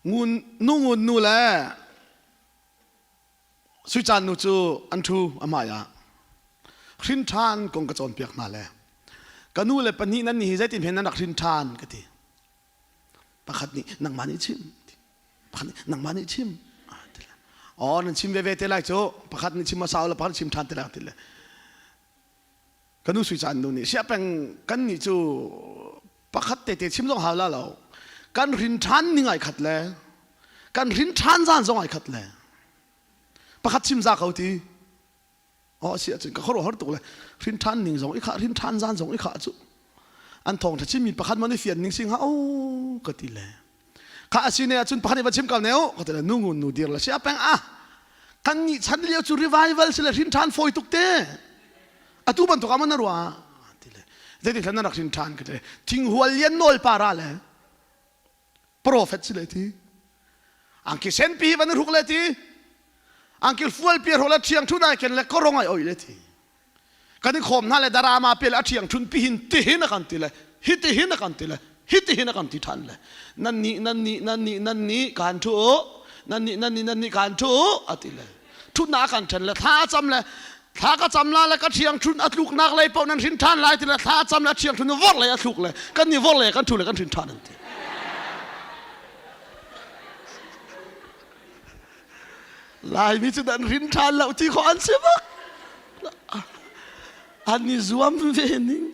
Ngun nu ngun nu le Sui Caan nu cu an ṭhu a hmai ah. Hrin ṭhan kong ka cawnpiak hna le ka nu le pahnih nan nih hi zeitin hen nan rak hrin ṭhan ka ti. Pakhat nih nangmah nih chim pakhat nih nangmah nih chim aw nan chim veve te lai cu pakhat nih chim a sau le pakhat chim ṭhan te lai ti le ka nu sui caan nu nih siapeng kan nih cu pakhat tete chim zong hau la lo kan hrin ṭhan ning ai khat le kan hrin ṭhan zan zong ai khat le pakhat chim za ko ti aw si ahcun ka khuaruahhar tuk le hrin ṭhan ning zong i khah hrin ṭhan zan zong i khah cu an thawng ṭha chimmi pakhat man i fian ning sing ha o ka ti le kha a si ne ahcun pakhat i va chim ko ne u ka ti le nu ngun nu dir le si a peng ah kan nih chan lio cu revival si le hrin ṭhan fawi tuk te atu bantuk ah man na ruah ti le zeitik hlan na rak hrin ṭhan ka ti thinghual lian nawl para le Prophet si le ti. Angki senpi van hruk le ti. Angki fual pi hruk le thiang thun ai ken le korong ai oi le ti. Kan i khom hna le darama pe le a thiang thun pi hin ti hin a kan ti le hi ti hin a kan ti le hi ti hin a kan ti than le nan ni nan ni nan ni nan ni kan thu nan ni nan ni nan ni kan thu a ti le thutnak kan ṭhen le thla a cam le thla ka cam la le ka ṭhiang ṭhun a tluknak lei paoh nan hrin ṭhan lai ti le thla a cam le a ṭhiang ṭhun vor lei a thluk le kan ni vor lei kan ṭhu le kan hrin ṭhan an ti. Laimi cu nan hrin ṭhan lo ti khawh an si bak. An i zuam ve ning.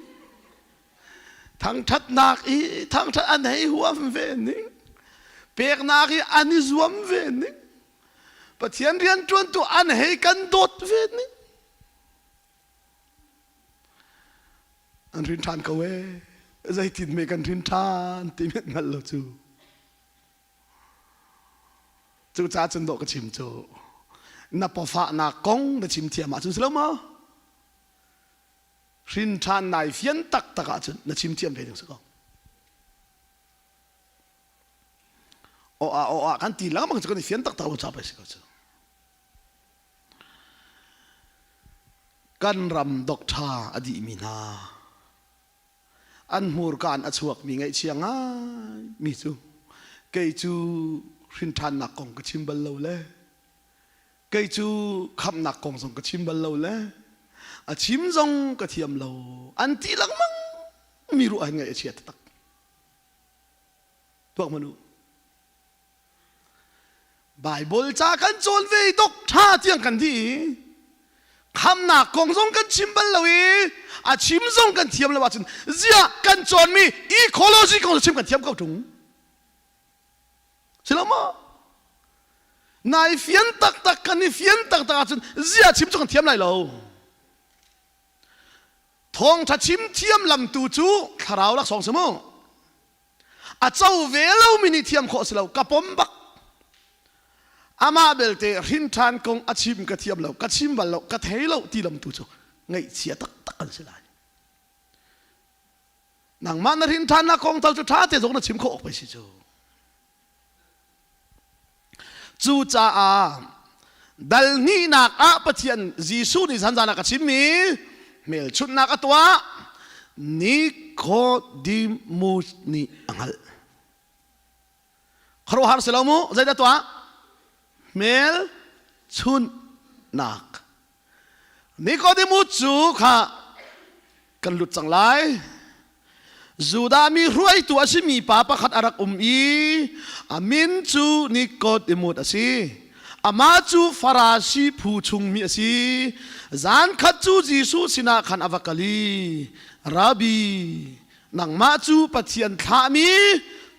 Thangṭhatnak i thangṭhat an hei huam ve ning. Peknak i an i zuam ve ning. Pathian rianṭuantu an hei kan dawt ve ning. An rin ṭhan ko ee. Zeitin me kan rin ṭhan ti met hngal lo cu. Cucaah cun dawh ka chim cu. Na pawfahnak kong na chim thiam ahcun si lo maw? Hrin ṭhan nai fian taktak ahcun na chim thiam ve ding si ko. Aw ah aw ah kan ti lengmang cu kan i fian taktak lo ca pei si ko cu. Kan ram doctor a dihmi hna an hmurka in a chuakmi ngaihchia ngai mi cu kei cu hrinṭhannak kong ka chim bal lo le kei cu khamhnak kong zong ka chim bal lo le a chim zong ka thiam lo an ti lengmang mi ruah hin ngaih a chia taktak. Tuak hmanh u. Baibal ca kan cawn ve i dok ṭha tiang kan dih i khamnak kong zong kan chim bal lo i a chim zong kan thiam lo ahcun ziah kan cawnmi ecology kong chim kan thiam ko ṭung. Si lo maw? Nai fian taktak kan i fian taktak ahcun ziah chim cu kan thiam lai lo. Thawngṭha chim thiam lamtu cu thlarau laksawng si mu. A co ve lomi nih thiam khawh si lo, ka pom bak. Amah belte hrinṭhan kong a chim ka thiam lo, ka chim bal lo, ka thei lo ti lamtu cu ngaihchia taktak kan si lai. Nangmah na hrinṭhannak kong tal cu ṭha te zong na chim khawh awk pei si cu. Cucaah dal hnihnak ah Pathian Jesuh nih zanzan ah ka chimmi hmelchunhnak a tuah Nicodemus nih a hngalh. Khuaruahhar si lo mu, zeidah tuah? Hmelchunhnak. Nicodemus cu kha kan lut cang lai. Judah mi hruaitu a simi pa pakhat a rak um i a min cu Nicodemus a si. Amah cu Farasi phu chungmi a si. Zan khat cu Jesuh sinah khan a va kal i, Rabbi, nangmah cu Pathian thlahmi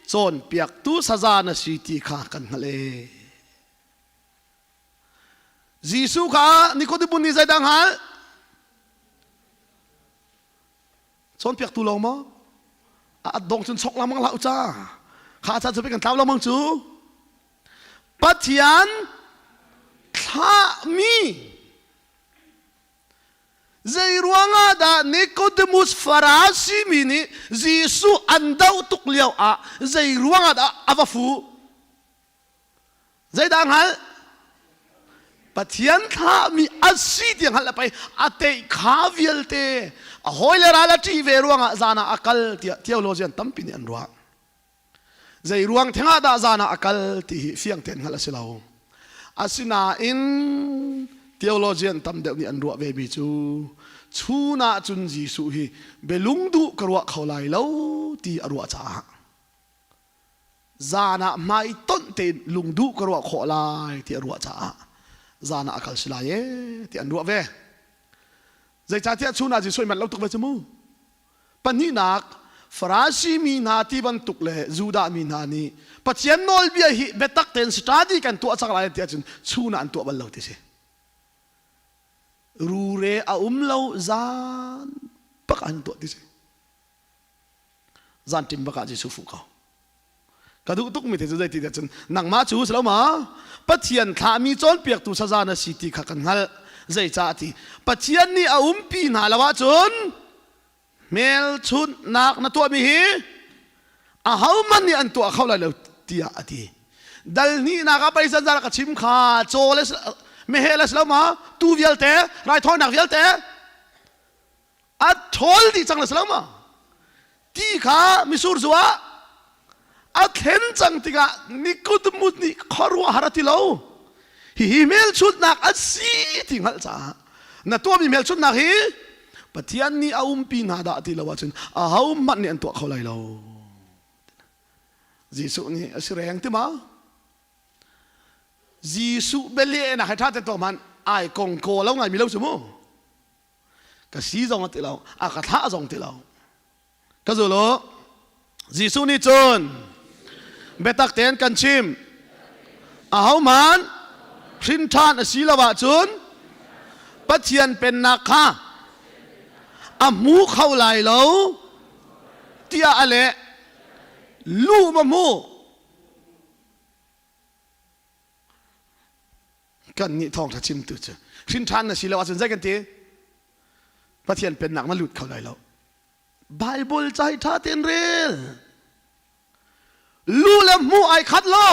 cawnpiaktu saza na si ti kha kan hngalh ee. Jesuh kha Nicodemus nih zeidah a hngalh? Cawnpiaktu lawng maw? A dong cun chok lengmang hlah u ca. Kha ca cu kan tlau lengmang cu. Pathian thlahmi zei ruangah dah Nicodemus Farasi mi nih Jesuh an doh tuk lio ah zei ruangah dah a va fuh? Zeidah hngalh? Pathian thlahmi a si ti hngalh a pei a teih kha vialte a hawi le ral a ṭih ve ruangah zan ah a kal tiah theologian tampi nih an ruah. Zei ruang theng ah dah zan ah a kal ti hi fiang tein hngalh a si lo. Asinain theologian tam deuh nih an ruah ve mi cu chun ah cun Jesuh hi bialung duh ka ruah kho lai lo ti a ruah caah zan ah hmai tonh tein lungduh ka ruah khawh lai ti a ruah caah zan ah a kal si lai ee ti an ruah ve. Zeicahtiah chun ah Jesuh i manh lo tuk ve cu mu. Pahnihnak, Farasi mi hna ti bantuk le Judah mi hna nih Pathian nawlbia hi biatak tein study kan tuah cang lai ti ahcun chun ah an tuah bal lo ti si. Rure a um lo zan bak an tuah ti si. Zan ṭim bak ah Jesuh fuh ko. Ka duh tukmi te cu zei ti cun nangmah cu si lo ma Pathian thlahmi cawnpiaktu saza na si ti kha kan hngalh. Zeicah ti Pathian nih a umpi hna lo ahcun hmelchunhnak na tuahmi hi ahohmanh nih an tuah kho lai lo tiah a ti. Dal hnihnak ah pei zanzar ka chim kha caw le meheh le si lo ma tu vialte raithawinak vialte a ṭhawl dih cang le si lo ma ti kha misur zu ah a thlen cang tikah Nicodemus nih khuaruahhar a ti lo hihi hmelchunhnak a si ti hngalh caah na tuahmi hmelchunhnak hi Pathian nih a umpi hna dah ti lo ahcun ahohmanh nih an tuah kho lai lo Jesuh nih a si reng ti ma Jesuh bialehnak he ṭha te tuah hmanh ai kong kaw lo ngaimi lo cu mu ka si zong a ti lo a ka thlah zong ti lo ka zul u Jesuh nih cun biatak tein kan chim ahohmanh hrin ṭhan a si lo ahcun Pathian pennak kha a hmu kho lai lo tiah a leh lu ma hmu Kan nih thawngṭha chimtu cu hrin ṭhan na si lo ahcun zei kan ti? Pathian pennak na lut kho lai lo. Bible ca hi ṭha tein rel. Lu le hmuh ai khat lo.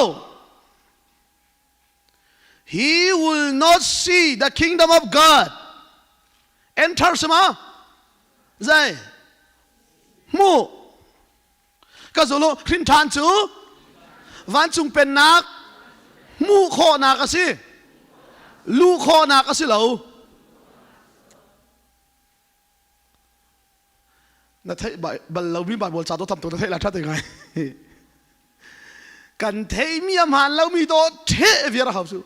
He will not see the kingdom of God. Enter sama zai hmuh Ka zul u, hrin ṭhan cu vancung pennak hmuh khawhnak a si. Luh khawhnak a si lo. Na theih bal lomi Bible ca to tam tuk na theih la ṭha te ngai. Kan theihmi a hmaan lomi dawh ṭheh viar a hau cu.